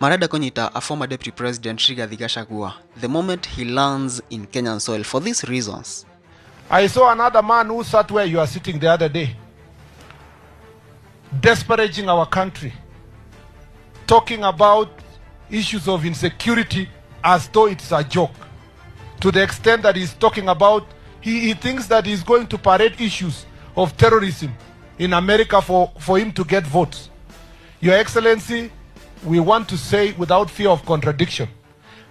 Marenda kũnyita a former Deputy President Rigathi Gachagua the moment he lands in Kenyan soil for these reasons. I saw another man who sat where you are sitting the other day, disparaging our country, talking about issues of insecurity as though it's a joke, to the extent that he's talking about, he thinks that he's going to parade issues of terrorism in America for him to get votes. Your Excellency, we want to say without fear of contradiction,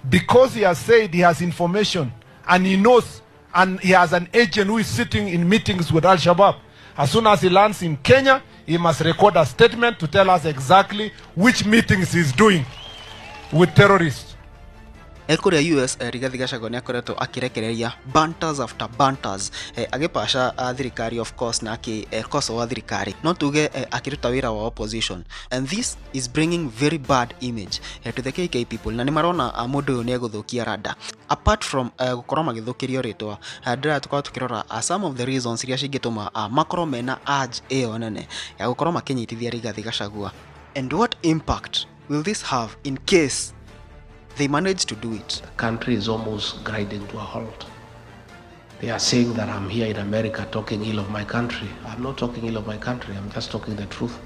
because he has said he has information and he knows and he has an agent who is sitting in meetings with Al-Shabaab. As soon as he lands in Kenya, he must record a statement to tell us exactly which meetings he's doing with terrorists. Kũrĩa US, Rigathi Gachagua nĩ akoretwo akĩrekereria banters after banters, agĩpaca thirikari, of course, na akĩkosoa thirikari, no tuge akĩruta wĩra wa opposition, and this is bringing very bad image to the KK people, na nĩ marona mũndũ ũyũ nĩ egũthũkia rada. Apart from gũkorwo magĩthũkĩrio rĩtwa, ndĩrenda tũkorwo tũkĩrora some of the reasons iria cingĩtũma makorwo mena urge ĩyo nene ya gũkorwo makĩnyitithia Rigathi Gachagua, and what impact will this have in case they manage to do it. The country is almost grinding to a halt. They are saying that I'm here in America talking ill of my country. I'm not talking ill of my country, I'm just talking the truth.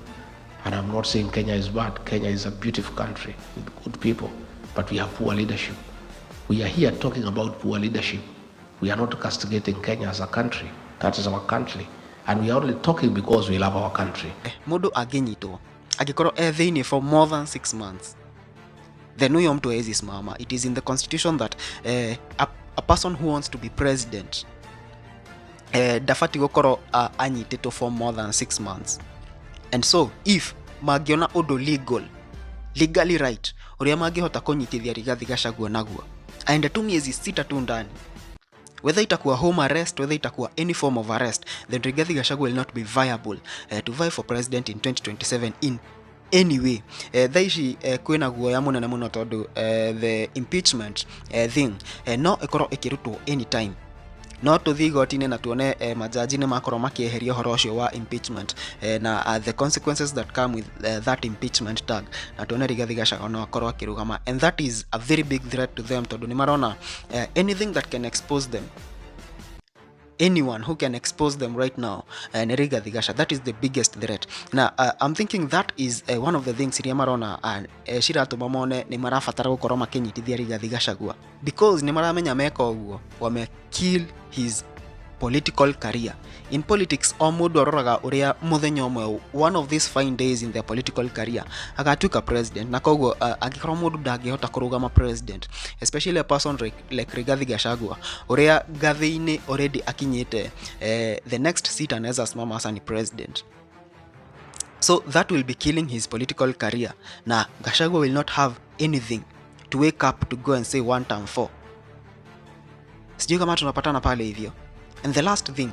And I'm not saying Kenya is bad. Kenya is a beautiful country with good people, but we have poor leadership. We are here talking about poor leadership. We are not castigating Kenya as a country. That is our country. And we are only talking because we love our country. Mũndũ angĩnyitwo angĩkorwo e thĩinĩ for more than 6 months, then huyo mtu hawezi simama. It is in the constitution that a person who wants to be president ndabati gũkorwo anyitĩtwo for more than 6 months. And so if mangĩona ũndũ legally right ũrĩa mangĩhota kũnyitithia Rigathi Gachagua naguo aende tu miezi 6 tu ndani, whether itakuwa home arrest, whether itakuwa any form of arrest, then Rigathi Gachagua will not be viable to vie for president in 2027 in any way. Thaa ici kwĩna guoya mũnene mũno tondũ the impeachment thing no ĩkorwo ĩkĩrutwo anytime. No tũthiĩ igoti-inĩ na tuone majaji nĩ makorwo makĩeheria ũhoro ũcio wa impeachment na the consequences that come with that impeachment tag, na tuone Rigathi Gachagua no akorwo akĩrũgama, and that is a very big threat to them, tondũ nĩ marona anything that can expose them, anyone who can expose them right now, nĩ Rigathi Gachagua. That is the biggest threat. Na I'm thinking that is one of the things iria marona ciratũma mone nĩ marabatara gũkorwo makĩnyitithia Rigathi Gachagua, because nĩ maramenya meka ũguo wame kill his political career. In politics, o mũndũ aroraga ũrĩa mũthenya ũmwe, one of these fine days in their political career, agatuĩka president. Na koguo angĩkorwo mũndũ ndangĩhota kũrũgama president, especially a person like Rigathi Gachagua ũrĩa ngathĩ-inĩ already akinyĩte, the next seat anaweza simama hasa ni president. So that will be killing his political career, na Gachagua will not have anything to wake up to go and say one term four. Sijui kama tunapatana pale hivyo. And the last thing,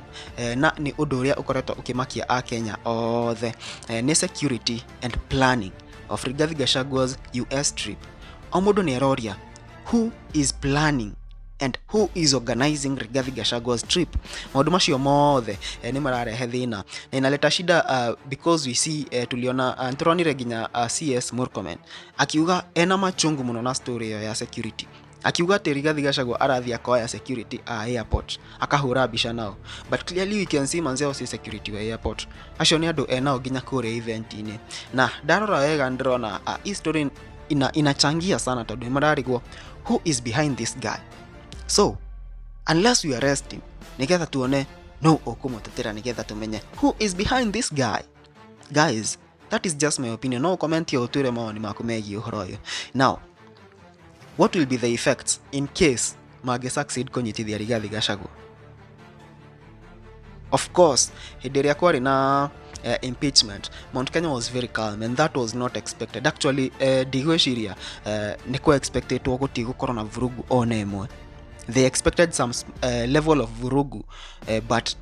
na nĩ ũndũ ũrĩa ũkoretwo ũkĩmakia a Kenya othe, nĩ security and planning of Rigathi Gachagua's US trip. O mũndũ nĩ aroria who is planning and who is organizing Rigathi Gachagua's trip. Maũndũ macio mothe nĩ mararehe thĩna na inaleta shida, because we see, tuliona, nĩtũronire nginya CS Murkomen akiuga ena machungu mũno na story ĩyo ya security, akiuga atĩ Rigathi Gachagua arathiĩ akoya security a airport akahũra mbica nao. But clearly we can see manze si security wa airport, acio nĩ andũ enao nginya kũrĩa event-inĩ. Na ndarora wega ndĩrona hii story inachangia sana, tondũ nĩmararigwo who is behind this guy. So unless we arrest him nigetha tuone no ũkũmũtetera, nigetha tumenye who is behind this guy. Guys, that is just my opinion. No comment ya ũtwĩre mawoni maku megiĩ ũhoro ũyũ. Now, what will be the effects in case mangĩ succeed kũnyitithia Rigathi Gachagua? Of course, hĩndĩ ĩrĩa kwarĩ na impeachment, Mount Kenya was very calm, and that was not expected actually. Ndigwĩciria nĩ kwa expectetwo gũtigũkorwo na vurugu ona ĩmwe. They expected some level of vurugu, but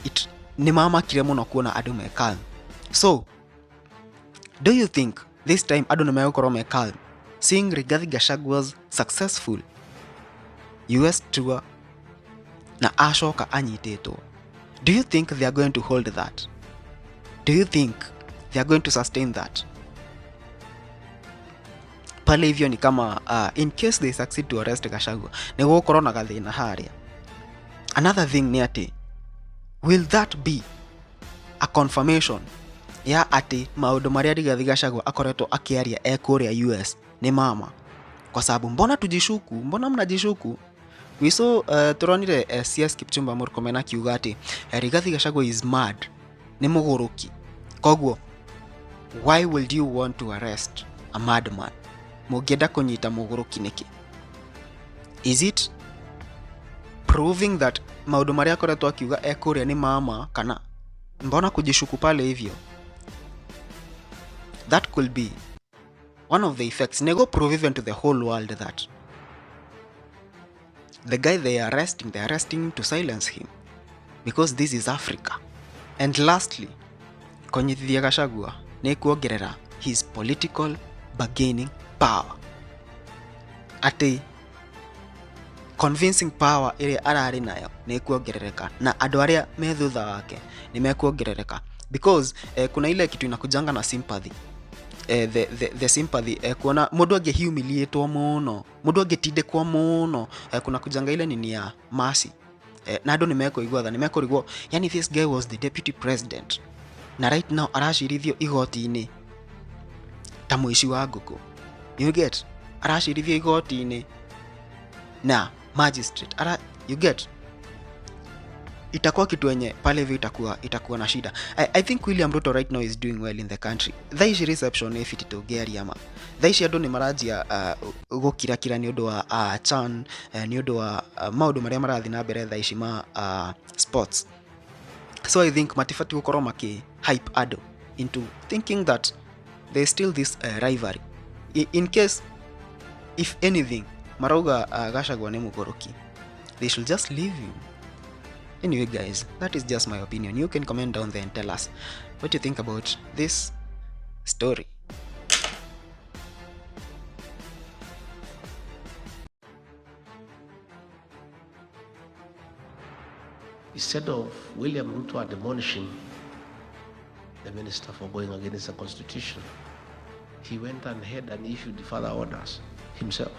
it nĩ mamakire mũno kuona andũ me calm. So do you think this time andũ nĩ megũkorwo me calm seeing Rigathi Gachagua's successful US tour na acoka anyitĩtwo? Do you think they are going to hold that? Do you think they are going to sustain that? Pale hivyo ni kama in case they succeed to arrest Gachagua, nĩ gũgũkorwo na gathĩna harĩa. Another thing nĩ atĩ, will that be a confirmation ya atĩ maũndũ marĩa Rigathi Gachagua akoretwo akĩaria e kũrĩa US nĩ mama? Kwa sababu mbona tujishuku, mbona mnajishuku? We saw turonire CS Kipchumba Murkomen akiuga atĩ Rigathi Gachagua is mad, nĩ mũgũrũki. Koguo why would you want to arrest a madman? Mũngĩenda kũnyita mũgũrũki nĩkĩ? Is it proving that maũndũ marĩa akoretwo akiuga e kũrĩa nĩ mama, kana mbona kujishuku pale hivyo? That could be one of the effects. Nego prove even to the whole world that the guy they are arresting, they are arresting him to silence him, because this is Africa. And lastly, kũnyitithia Gachagua nĩ kuongerera his political bargaining power. Atĩ convincing power ĩrĩa ararĩ nayo nĩ kuongerereka, na andũ arĩa me thutha wake nĩ mekuongerereka, because kuna ile kitu inakujanga na sympathy. The sympathy, kuona mũndũ angĩhumiliatwo mũno, mũndũ angĩtindĩkwo mũno, kuna kujanga ile nini ya mercy, na andũ nĩ mekũigua tha, nĩ mekũrigwo, yani this guy was the deputy president na right now aracirithio igoti-inĩ ta mũici wa ngũkũ. You get? Aracirithio igoti-inĩ na magistrate ara, you get? Itakuwa kitu yenye pale hivi itakuwa na shida. I think William Ruto right now is doing well in the country. Thaa ici reception ĩ fiti tũngĩaria ma. Thaa ici andũ nĩ maranjia gũkirakira nĩ ũndũ wa CHAN, nĩ ũndũ wa maũndũ marĩa marathiĩ na mbere thaa ici ma sports. So I think matibatiĩ gũkorwo makĩ hype andũ into thinking that there is still this rivalry. In case if anything marauga Gachagua nĩ mũgũrũki, they should just leave him. Anyway guys, that is just my opinion. You can comment down there and tell us what you think about this story. Instead of William Ruto admonishing the minister for going against the constitution, he went ahead and issued further orders himself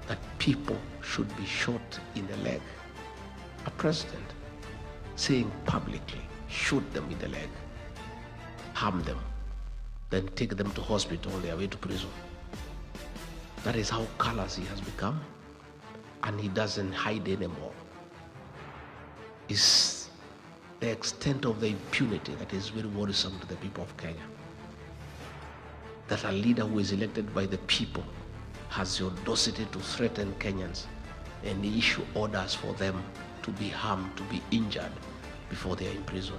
that people should be shot in the leg. A president saying publicly, shoot them in the leg, harm them, then take them to hospital on their way to prison. That is how callous he has become, and he doesn't hide anymore. It's the extent of the impunity that is very worrisome to the people of Kenya. That a leader who is elected by the people has the audacity to threaten Kenyans and issue orders for them to be harmed, to be injured before they are in prison.